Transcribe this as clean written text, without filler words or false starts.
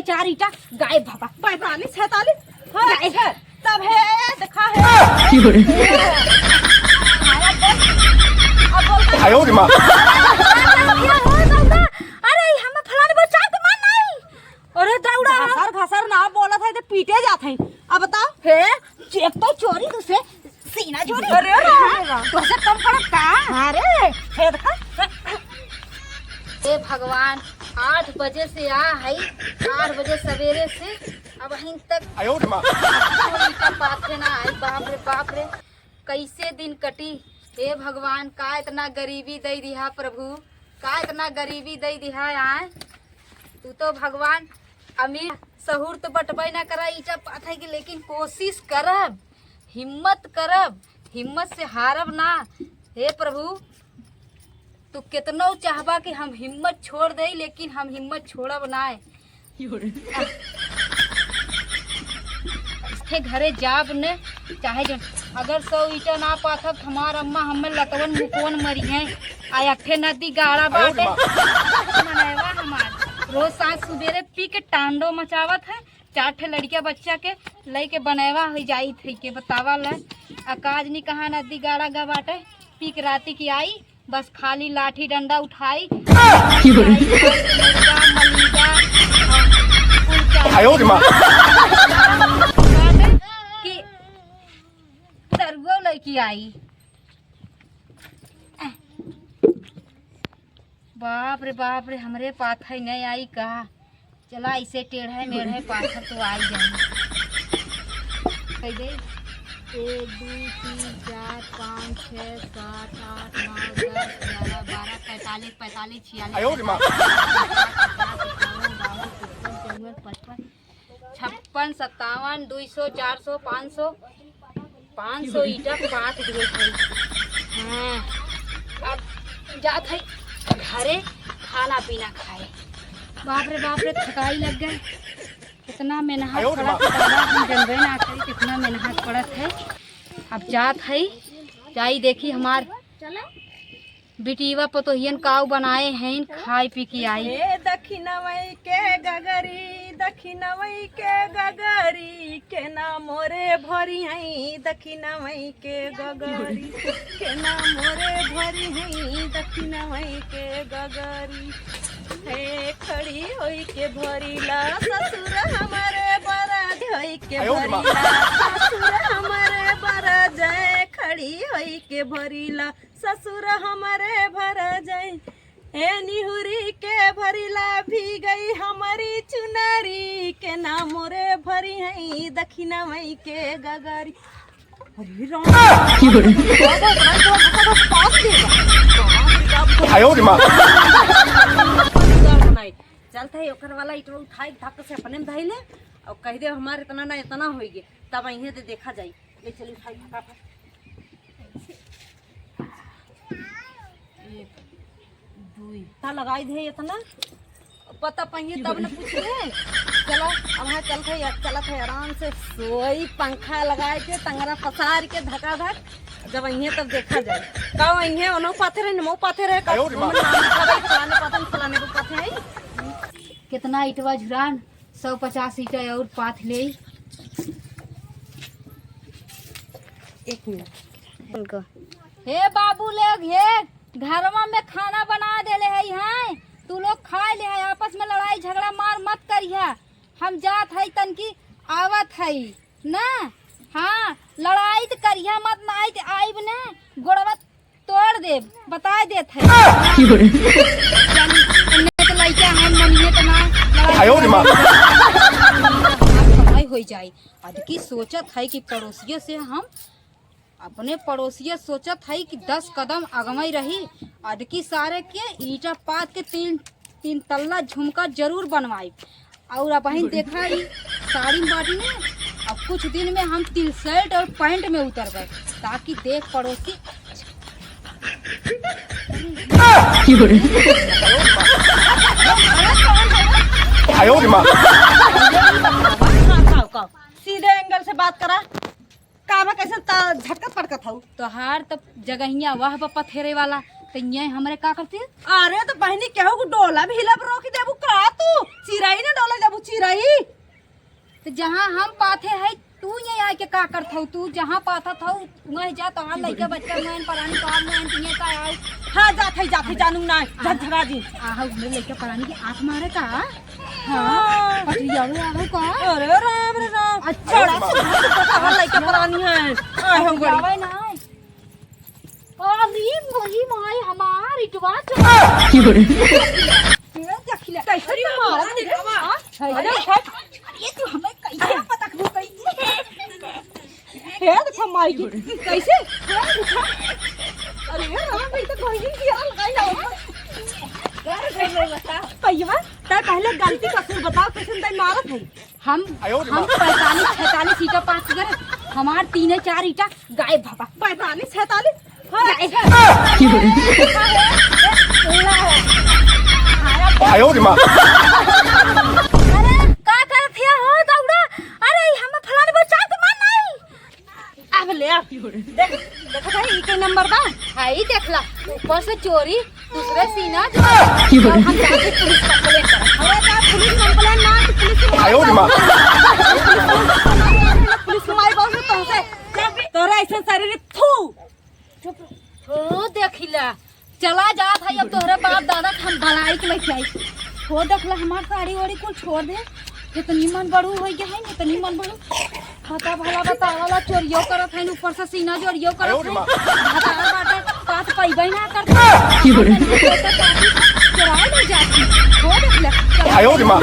में चार ईटा गायब भापा। 45 46। हाँ, गायब। अच्छा, तब है देखा है। अब बोल का। 哎呦我的妈！ अरे हम फलाने बच्चा के मान नहीं। अरे दौड़ा। घसर घसर ना बोलत है तो पीटे जात है। अब बताओ। हे, एक तो चोरी, दूसरे सीना चोरी। अरे रे रे। तो से कम पड़त का? अरे हे देखा। हे भगवान, 8 बजे से आ है, 8 बजे सवेरे से अब अहिं तक 哎呦我的妈！ ईटा पाथे ना आई। बाप रे बाप रे, कैसे दिन कटी? हे भगवान, का इतना गरीबी दे दिहा प्रभु, का इतना गरीबी दे दिहा आए। तू तो भगवान अमीर सहूर तो बटबै ना करा ईटा पाथे के, लेकिन कोशिश करब, हिम्मत करब, हिम्मत से हारब ना। हे प्रभु, तू कितनो चाहबा कि हम हिम्मत छोड़ दे, लेकिन हम हिम्मत छोड़ब ना। थे घरे जाब ने चाहे जो अगर 100 ईटा ना पाथब त हमार अम्मा हमें लतवन मुकोन मरी है। आ अठे नदी गाड़ा बाटे मनेवा हमार रोज साँझ सुबेरे पी के टांडो मचावत है। चार ठे लड़किया बच्चा के लई के बनेवा हो जाई थी के बतावा ल अकाज नहीं कहा नदी गाड़ा गा बाटे। पी के राती की आई, बस खाली लाठी डंडा उठाई मुर्गा मलीगा और कुल चाहे 哎呦我的妈！ बाटे कि तरुआ लड़की आई। बाप रे बाप रे, हमरे पाथर नहीं आई का? चला ऐसे टेढ़े मेढ़े पाथर तो आई जाए। कह दे 1 2 3 4 5 6 7 8 9 10 11 12 43 45 46 哎呦我的妈！ 55 56 57 200 400 500 500 ईटा पाँच दिए थे। हाँ, अब जात है घरे खाना पीना खाए। बाप रे थकाई लग गए। कितना मेहनत आयो रे पड़त है दादा, हम जनबे ना करी कितना मेहनत पड़त है। अब जात है जाई देखी हमार बिटीवा पतोहियन काऊ बनाए हैं, खाए पी के आई। हे दक्षिणवई के गगरी, दक्षिणवई के गगरी के ना मोरे भरी हई, दक्षिणवई के गगरी के ना मोरे भरी हई, दक्षिणवई के गगरी। हे खड़ी होई के भरीला ससुर हमारे बरा होई के आयो रे माँ। भरीला ससुर हमारे बरा जाए, खड़ी होई के भरीला ससुर हमारे भरा जाए। हे निहुरी के भरीला भी गई हमारी चुनरी के ना मोरे भरी हई, दक्षिणा मई के गगरी। अरे राम। 哎呦我的妈！ चलते है ओकर वाला ईटवा उठाई धक से अपने में धइले और कह दे हमारे इतना ना इतना होई गे, तब अहीं दे देखा जाई। ले चली उठाई फटाफट। एक दुई ता लगाई दे इतना पता पहिए तब न पूछ ले। चला अब वहाँ चलते है, चलत है आराम से सोई पंखा लगाए के तंगरा पसार के धका धक। जब अहीं तब देखा जाए का अहीं ओनो पाथे रहे नमो पाथे रहे का आयो रे माँ। फलाने पाथे फलाने को पाथे है। कितना ईटवा झुरान 150 ईटा और पाथ ले। एक मिनट। हे बाबू लोग, हे घरवा में खाना बना देले है हैं, तू लोग खा ले है। आपस में लड़ाई झगड़ा मार मत करिहा। हम जात है तनकी आवत है ना। हाँ, लड़ाई तो करिहा मत, ना आई तो आइब ने गोड़वा तोड़ देब, बता देत है। चली, अन्ने तो लइका हैं मनिए तो ना लड़ाई 哎呦我的妈！ कमाई हो जाई। अदकी सोचत है कि पड़ोसियों से हम अपने पड़ोसिया सोचत है कि 10 कदम अगमई रही। अदकी सारे के ईटा पात के तीन तीन तल्ला झुमका जरूर बनवाई। और अब अहिन देखा ई साड़ी बाटी ने, अब कुछ दिन में हम तिल शर्ट और पैंट में उतर गए ताकि देख पड़ोसी। 哎呦我的妈！ हाँ, काव काव सीधे एंगल से बात करा। कावा कैसे झटका पटकत हूँ। तोहार तब जगहिया वह पथेरे वाला तो ये हमरे का करती? अरे तो बहनी केहू को डोला भी हिलब रोक देबू का तू? चिराई ना डोला देबू चिराई। तो जहाँ हम पाथे है तू ये आके का करत हऊ? तू जहाँ पाथा थऊ वहीं जा, तोहार लइका बच्चा मोहन परानी तोहार मोहन तिये का आओ। हाँ जात है जानू ना झकझका जी। आहा हमरे लइका परानी की आंख मारे का? हाँ पटरियावे आवे का? अरे राम रे राम। अच्छा। अच्छा लइका परानी है आए हो गई। आवे ना। अरे वही माई हमार इटवा चोर देखिला। कैसे मारा देखवा। अरे अरे तू हमें कैसे पता करू कैसे? हे देखो माई की कैसे। अरे राम भाई तो कहीं की यार लगाई ना पैवा तार पहले गलती कसूर बताओ कैसे ताई मारत है। हम हम 45 46 ईटा पास कर, हमार 3 4 ईटा गायब बाबा। 45 46। हाँ गायब। 哎呦我的妈！ अरे का करत है हो दौड़ा? अरे हम फलाने बच्चा के मान नहीं। अब ले आ देख देखा भाई ई के नंबर बा। हाई देखला ऊपर से चोरी दूसरे सीना जो और हम जाके पुलिस कंप्लेंट करब। अरे का पुलिस कंप्लेन ना तो पुलिस 哎呦我的妈！ पुलिस माई बाबू से तुमसे तोरा ऐसा शरीर थू। चुप हो देखिला चला जात है अब तोहरे बाप दादा के हम भलाई के लेके आई। हो देखला हमार साड़ी ओड़ी कुल छोड़ दे। कितनी मन बड़ू हो गया है, कितनी मन बड़ू पता भला बतावला चोरियो करत है ऊपर से सीना जोरियो करत है। बतावल बाटे पात पैबे ना करत चोराए ले जाती। हो देखला। 哎呦我的妈！